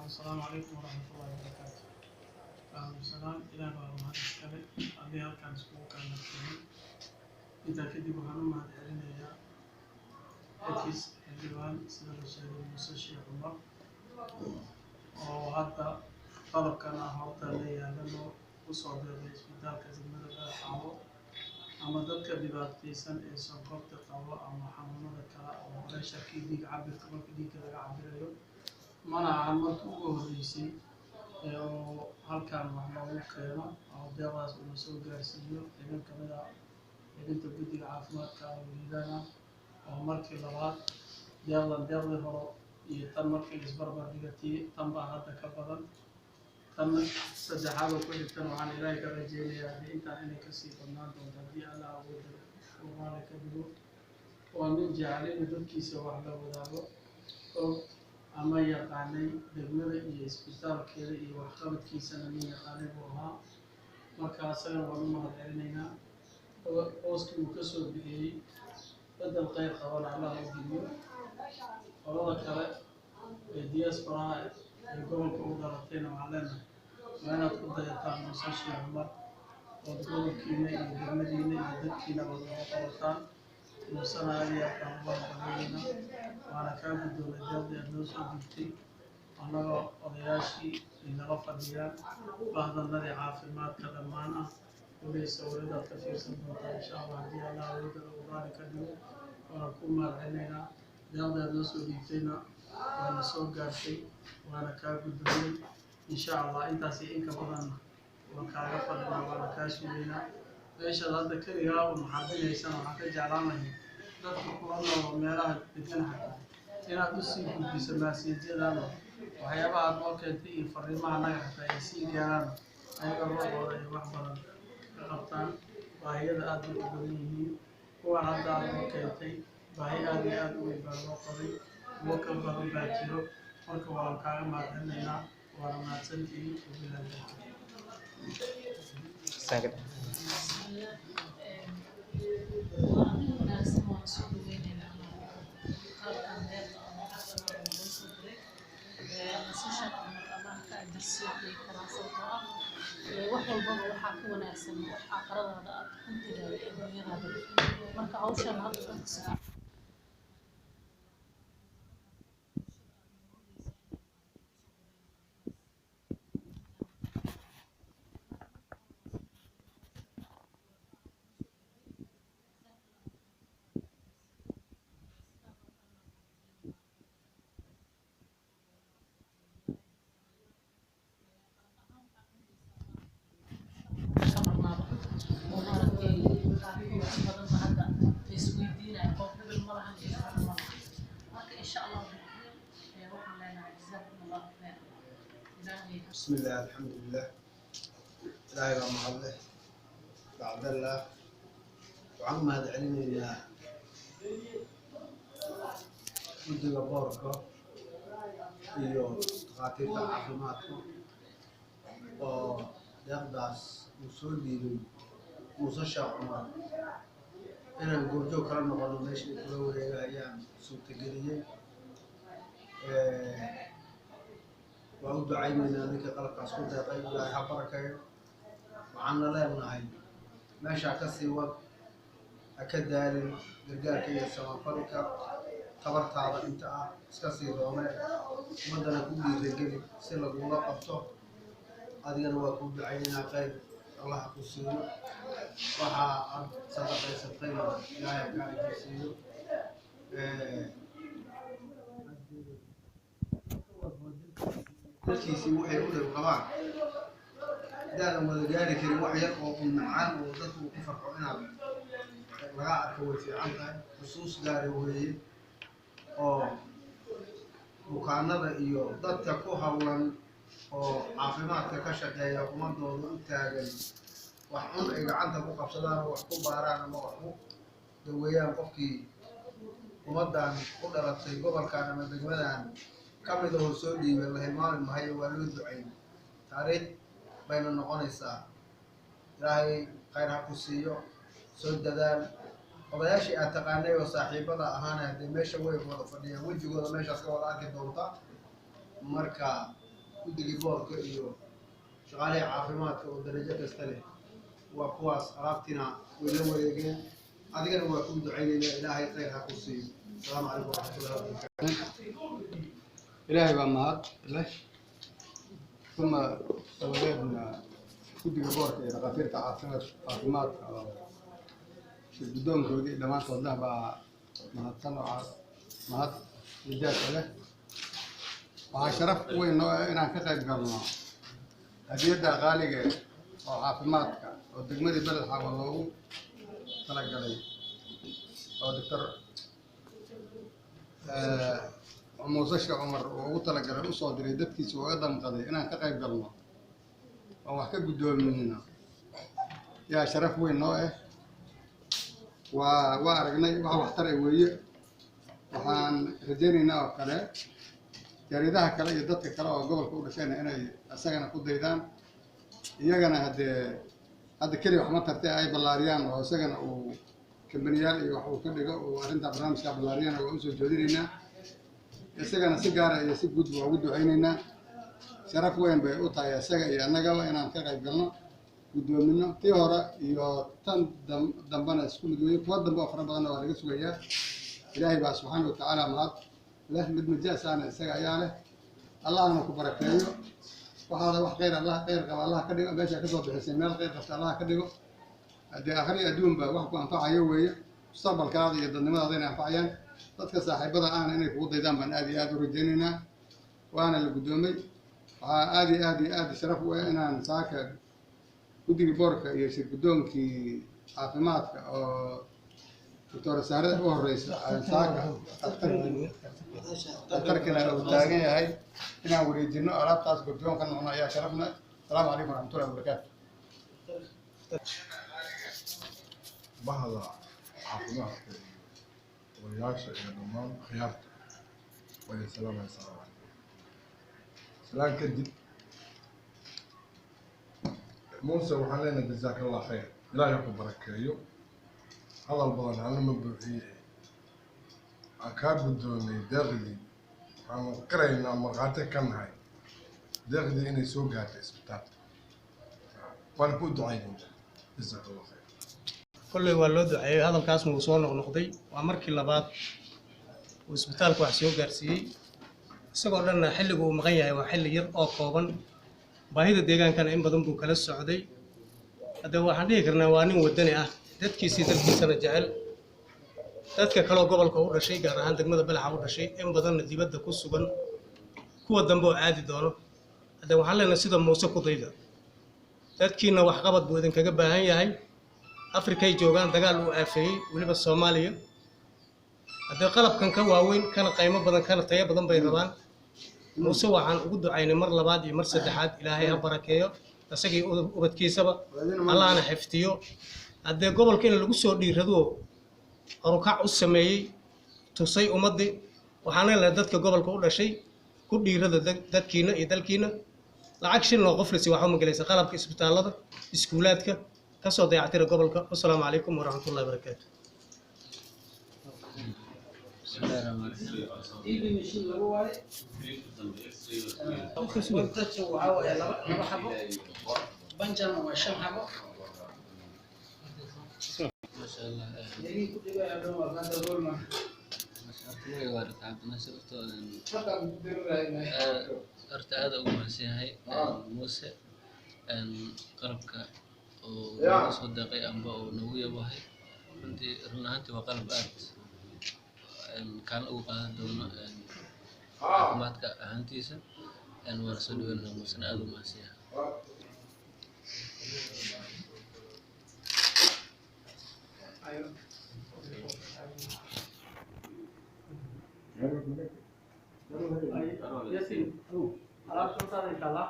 Asalaamu calaykum waraxmatullaahi wabarakaatu. Salaam, Ilaah baa mahad iskale haddii halkaan iskugu kaalmarsiiyey. Intaa kadib, waxaan u mahad celinayaa ex xildhibaan, sida la sheegay, Muuse Sheekh Cumar, oo hadda qalabkan ah horta la yaalano usoo deeqay isbitaalka degmada Beled Xaawo ama dadka dhibaataysan ee sonkorta qabo ama xanuunada kale oo pressure-kii dhiig cabirka, marka dhiigga laga cabirayo. Mana ahan markii ugu horreysay ee oo halkan wax loogu keeno oo deeqdaas uu soo gaarsiiyo. Xubin kamid ah xubinta guddiga caafimaadka oo liidaan ah oo markii labaad deeqdan, deeqdii hore iyo tan markii isbarbar dhigatii, tan baa hadda ka badan. Tan saddexaad oo ku xigtana waxaan Ilaahay ka rajeynayaa haddii intaan inay kasii badnaan doonto, haddii Allah awooda uu raali ka dhigo. Waa nin jecel inuu dadkiisa wax la wadaago, og ama yaqaanay degmada iyo isbitaalkeeda iyo waxqabadkiisana nin yaqaanay buu ahaa. Marka asagana waan u mahad celinaynaa. Booskii uu kasoo bixiyey bedel kheyr qabana Allah u geliyo. Qolada kale ee diasporaha ee gobolka u dhalatayna waxaan leenahay, waa inaad ku dayataan Muuse Sheekh Cumar ood gobolkiina iyo degmadiina iyo dadkiinaba uga qabataan. Muusena aad iyo aad baan uga mahadcelinaynaa, waana kaa guddoomay deeqdii aad noo soo dhiibtay. Annagoo odayaashii inala fadhiyaan, bahdanadii caafimaadka dhammaan ah, kuley sawiradaad ka fiirsan doontaa insha Allah, haddii Allah awooda uu raali ka dhigo. Waana ku mahad celinaynaa deeqdii aad noo soo dhiibtayna, waana soo gaartay, waana kaa guddoomay. Insha Allah intaas iyo inka badanna waan kaaga fadhinaa, waana kaa sugaynaa. Meeshaad hadda keligaa u maxabinaysana, waxaan ka jeclaan lahay dadka kula nool meelaha degan xataa inaad usii gudbiso message-yadan oo waxyaabaha aad noo keentay iyo fariimaha naga xataa ay sii gaaraan, ayaga ruuxooda ay wax badan ka qabtaan. Baahiyada aad bay u badan yihiin. Kuwan hadda aad noo keentay baahi aad iyo aad u weyn baa loo qabay, kuwo ka badan baa jiro. Marka waan kaaga mahadcelinaynaa, waana mahadsantihiin. Wabillahi tawfiiq. Bismillah. Waa arrin wanaagsan, waan soo dhaweynaynaa qalabkan deeqda oo lacagta loo soo diray. Muuse Sheekh Cumar Allah ka ajarsiiyo dhihi karaa, sababtoo ah wax walbaba waxaa ka wanaagsan wax aakhiradaada aad ku digayo adduunyadaada. Marka hawshan hadda dadka si fiican ka marnaaba oo maaragtay qaarkood in badan ba hadda la isweydiinayo, qof hebel ma lahan iyo hebel ma lahan. Marka insha Allah bikriim, waxaan leenahay jazaakum Allahu khayr. Ilaahay ha بسم الله، الحمد لله، Ilaahay baa mahadleh. Bacdallah, waxaan u mahad celinaynaa guddiga boorka iyo dhakhaatiirta caafimaadka oo deeqdaas uu soo dhiibay Muuse Sheekh Cumar inaan goobjoog kala noqono meesha ay kula wareegayaan suurtageliyey. Waan u ducaynaynaa ninka qalabkaas ku deeqay, Ilaahay ha barakeeyo. Waxaana leenahay, meeshaa ka sii wad, ha ka daalin gargaarka iyo samafalka. Tabartaada inta ah iska sii roome, ummaddana ku dhiirageli si lagula qabto. Adigana waa kuu ducaynaynaa, khayr Allah ha ku siiyo. Waxa aad sadaqaysatayna Ilaahay ha kaa ajir siiyo. Dadkiisii waxay u dhib qabaan hadaadan wada gaari karin, wax yar oo un macaan oo dadku uu ku farxo inaad laga arko way fiican tahay. Xusuus gaari weeye oo bukaanada iyo dadka ku hawlan oo caafimaadka ka shaqeeya, ummadooda u taagan, wax un ay gacanta ku qabsadaan oo wax ku baaraan ama wax ku daweeyaan. Qofkii ummaddan u dhalatay gobolkan ama degmadan ka mid ahoo soo dhiibay la hilmaami mahayo, waa loo ducayn, taariikh bayna noqonaysaa. Ilaahay khayr ha ku siiyo, soo dadaal. Odayaashii aad taqaanay oo saaxiibada ahaana haddee meesha way wada fadhiyaan, wejigooda meeshaas ka wada arki doonta. Marka Guddigii boorka iyo shaqaalihii caafimaadka oo darajo kasta leh waa kuwaas, alaabtina way la wareegeen, adigana waa kuu ducaynaynaa, Ilaahay khayr ha ku siiyo. Asalaamu calaykum waraxmatullahi wabarakaatu. Ilaahay baa mahad leh, uma dabadeedna guddiga boorka iyo dhakhaatiirta caafimaadka oo shir guddoonkoodii dhammaantood leh baa mahadsan oo mahad ijaasa leh. Waxaa sharaf weyn noo ah inaan ka qayb galno hadiyadda qaaliga oo caafimaadka oo degmadii Beled Xaawo loogu talagalay oo Doctor Muuse Sheekh Cumar uu ugu talagalay, usoo diray dadkiisa, uga damqaday inaan ka qayb galno oo wax ka guddoomino yaa sharaf weyn noo ah. Waa aragnay wax waxtar ah weeye. Waxaan rajaynaynaa oo kale jaaridaha kale iyo dadka kale oo gobolka u dhashayna inay isagana ku daydaan, iyagana haddee hadda keliya wax ma tartee ay ballaariyaan oo isagana uu kambaniyaal iyo wax uu ka dhigo, uu arrintaa barnaamijkaa ballaariyana waa usoo jeedinaynaa. Isagana si gaara iyo si guud waa ugu ducaynaynaa. Sharaf weyn bay u tahay isaga iyo annagaba inaan ka qayb galno, guddoomino. Tii hore iyo tan dambena isku mid weeye, kuwa dambe oo fara badanna waa laga sugayaa. Ilaahay baa subxaana watacaala mahad leh, mid majaas ahna isaga ayaa leh. Allahna ku barakeeyo waxaada, wax khayr Allah khayr qaba Allah ka dhigo, meesha kasoo bixisay meel khayr qabta Allah ka dhigo. Haddee akhri adduunba wax ku anfacayo weeye, mustaqbalkaada iyo dadnimadaada inay anfacayaan, dadka saaxiibada ahna inay kugu daydaan baan aad iyo aad u rajaynaynaa. Waana la guddoomay. Waxaa aad iyo aad iyo aad sharaf u ah inaan saaka guddigii boorka iyo shir guddoonkii caafimaadka oo Doctor Saare u horeysa aan saaka dhakhtarkina uu taagan yahay inaan wareejino alaabtaas, guddoon ka noqono ayaa sharafna. Asalaamu calaykum waraxmatullahi wabarakaatu. Bahda caafimaadka iyo odayaasha iyo dhammaan khiyaarta waa idin salaamaya. Salaam calaykum. Salaan kadib, Muuse waxaan leenahay jazaaka Allah khayr, Ilaahay ha ku barakeeyo. Hadal badan halna ma buuxiye, aan kaa guddoomay deeqdii. Waxaanu qiraynaa, markhaati ka nahay deeqdii inay soo gaartay isbitaalka, waana kuu ducaynaynaa. Jazaaka Allah khayr. Kolley waa loo duceeyey, hadalkaasna wuu soo noqnoqday. Waa markii labaad uu isbitaalka wax soo gaarsiiyey, isagoo dhanna xilligu uu maqan yahay waa xilli yar oo kooban. Baahida deegaankana in badan buu kala socday. Hadda waxaan dhihi karnaa waa nin wadani ah, dadkiisii dalkiisana jecel, dadka kaloo gobolka u dhashay, gaar ahaan degmada Balaxa u dhashay, in badanna dibadda ku sugan, kuwa dambe oo aadi doono. Hadda waxaan leenahay sida Muuse ku dayda, dadkiina waxqabad buu idinkaga baahan yahay. Afrikay joogaan, dagaal uu aafeeyey weliba Soomaaliya. Haddee qalabkan ka waaweyn, kana qaymo badan, kana tayo badan bay rabaan. Muuse waxaan ugu ducaynay mar labaad iyo mar saddexaad, Ilaahay ha barakeeyo isagii ubadkiisaba, Allahna xifdiyo. Haddee gobolka in lagu soo dhiirado horukac u sameeyey, tusay ummaddii. Waxaan leenahay dadka gobolka u dhashay ku dhiirada dadkiina iyo dalkiina. Lacag shilin oo qof lasi waxba ma gelaysa. Qalabka isbitaallada, iskuulaadka kasoo dayactira gobolka. Wasalaamu calaykum waraxmatullahi wabarakaatu. بسم الله الرحمن الرحيم. Dadka waxaa waaye laba xabo, banjana waa shan xabo. ما شاء الله. Yariin ku dhigaya dhan waa ka daboolma. Magacayga waa Dr. Cabdinaasir. Horta aad ugu mahadsan yahay Muuse qalabka oo nagu soo deeqay amba oo nagu yabahay. Runtii, run ahaantii, waa qalab aad kaalin ugu qaadan doono caafimaadka ahaantiisa. Waana soo dhaweynaa Muusena, aad ugu mahadsan yahay. Yasin, alaab soo saara insha Allah.